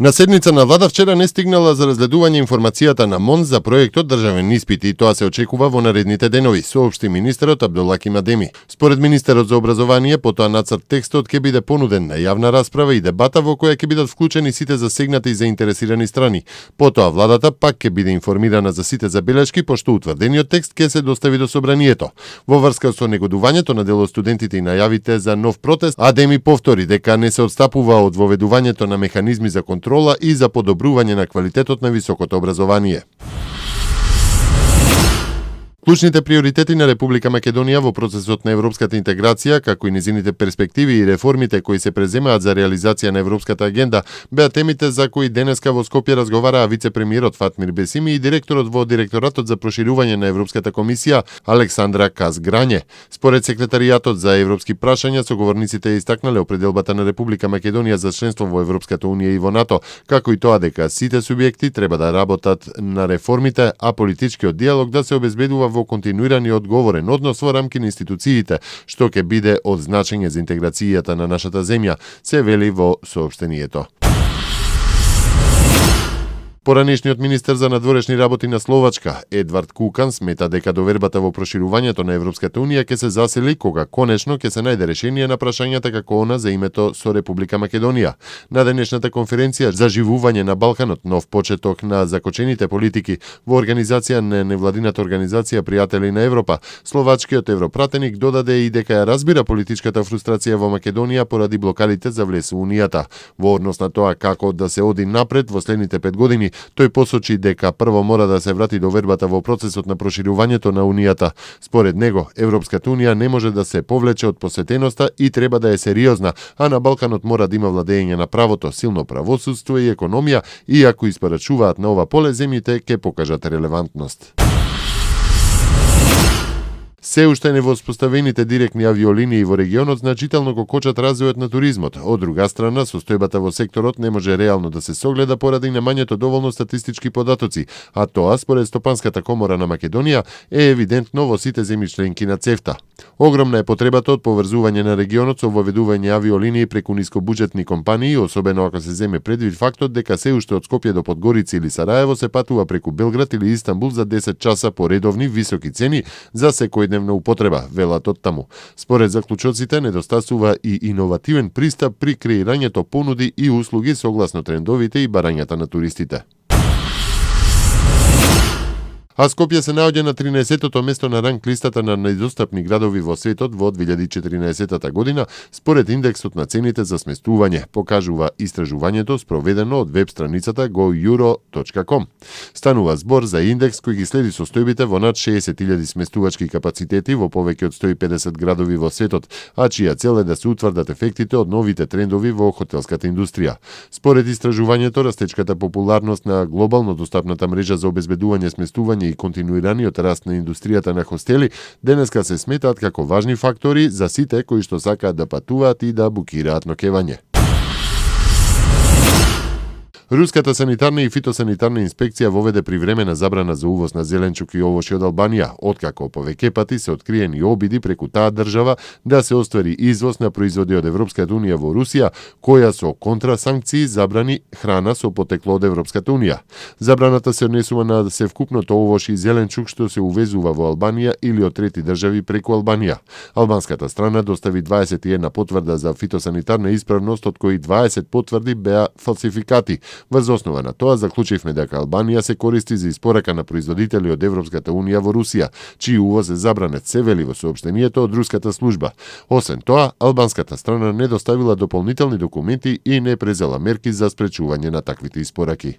На седница на влада вчера не стигнала за разгледување информацијата на МОН за проектот државен испит и тоа се очекува во наредните денови, соопшти министерот Абдулаким Адеми. Според министерот за образование, потоа нацрт текстот ќе биде понуден на јавна расправа и дебата во која ќе бидат вклучени сите засегнати и заинтересирани страни. Потоа владата пак ќе биде информирана за сите забелешки, пошто утврдениот текст ќе се достави до собранието. Во врска со негодувањето на дел од студентите и најавите за нов протест, Адеми повтори дека не се отстапува од воведувањето на механизми за контрола и за подобрување на квалитетот на високото образование. Клучните приоритети на Република Македонија во процесот на европската интеграција, како и низините перспективи и реформите кои се преземаат за реализација на европската агенда, беа темите за кои денеска во Скопје разговараа вице-премиерот Фатмир Бесими и директорот во Директоратот за проширување на Европската комисија Александра Казграње. Според секретаријатот за европски прашања, соговорниците истакнале определбата на Република Македонија за членство во Европската унија и во НАТО, како и тоа дека сите субјекти треба да работат на реформите, а политичкиот диалог да се обезбедува во континуиран и одговорен однос во рамки на институциите, што ќе биде од значење за интеграцијата на нашата земја, се вели во соопштението. Поранешниот министер за надворешни работи на Словачка, Едвард Кукан, смета дека довербата во проширувањето на Европската унија ќе се засили кога конечно ќе се најде решение на прашањата како она за името со Република Македонија. На денешната конференција за живување на Балканот, нов почеток на закочените политики во организација на невладината организација Пријатели на Европа, словачкиот европратеник додаде и дека ја разбира политичката фрустрација во Македонија поради блокадите за влез во унијата. Во однос на тоа како да се оди напред во следните 5 години, тој посочи дека прво мора да се врати довербата во процесот на проширувањето на унијата. Според него, Европската унија не може да се повлече од посветеноста и треба да е сериозна, а на Балканот мора да има владење на правото, силно правосудство и економија, и ако испорачуваат на ова поле, земјите ќе покажат релевантност. Се уште невоспоставените директни авиолинии во регионот значително го кочат развојот на туризмот. Од друга страна, состојбата во секторот не може реално да се согледа поради немањето доволно статистички податоци, а тоа, според Стопанската комора на Македонија, е евидентно во сите земји членки на ЦЕФТА. Огромна е потребата од поврзување на регионот со воведување авиолинии преку нискобуџетни компании, особено ако се земе предвид фактот дека се уште од Скопје до Подгорица или Сараево се патува преку Белград или Истанбул за 10 часа по редовни високи цени за секојдневна употреба, велат од таму. Според заклучоците, недостасува и иновативен пристап при креирањето понуди и услуги согласно трендовите и барањата на туристите. А Скопје се наоѓа на 13-тото место на ранг листата на најдостапни градови во светот во 2014 година, според индексот на цените за сместување, покажува истражувањето спроведено од веб страницата goeuro.com. Станува збор за индекс кој ги следи состојбите во над 60.000 сместувачки капацитети во повеќе од 150 градови во светот, а чија цел е да се утврдат ефектите од новите трендови во хотелската индустрија. Според истражувањето, растечката популарност на глобално достапната мрежа за обезбедување сместување и континуираниот раст на индустријата на хостели денеска се сметаат како важни фактори за сите кои што сакаат да патуваат и да букираат ноќевање. Руската санитарна и фитосанитарна инспекција воведе привремена забрана за увоз на зеленчук и овошје од Албанија, откако повеќе пати се откриени обиди преку таа држава да се оствари извоз на производи од Европската унија во Русија, која со контрасанкции забрани храна со потекло од Европската унија. Забраната се однесува на севкупното овошје и зеленчук што се увезува во Албанија или од трети држави преку Албанија. Албанската страна достави 21 потврда за фитосанитарна исправност, од кои 20 потврди беа фалсификати. Врз основа на тоа заклучивме дека Албанија се користи за испорака на производители од Европската унија во Русија, чиј увоз е забранет, се вели во соопштението од руската служба. Освен тоа, албанската страна не доставила дополнителни документи и не презела мерки за спречување на таквите испораки.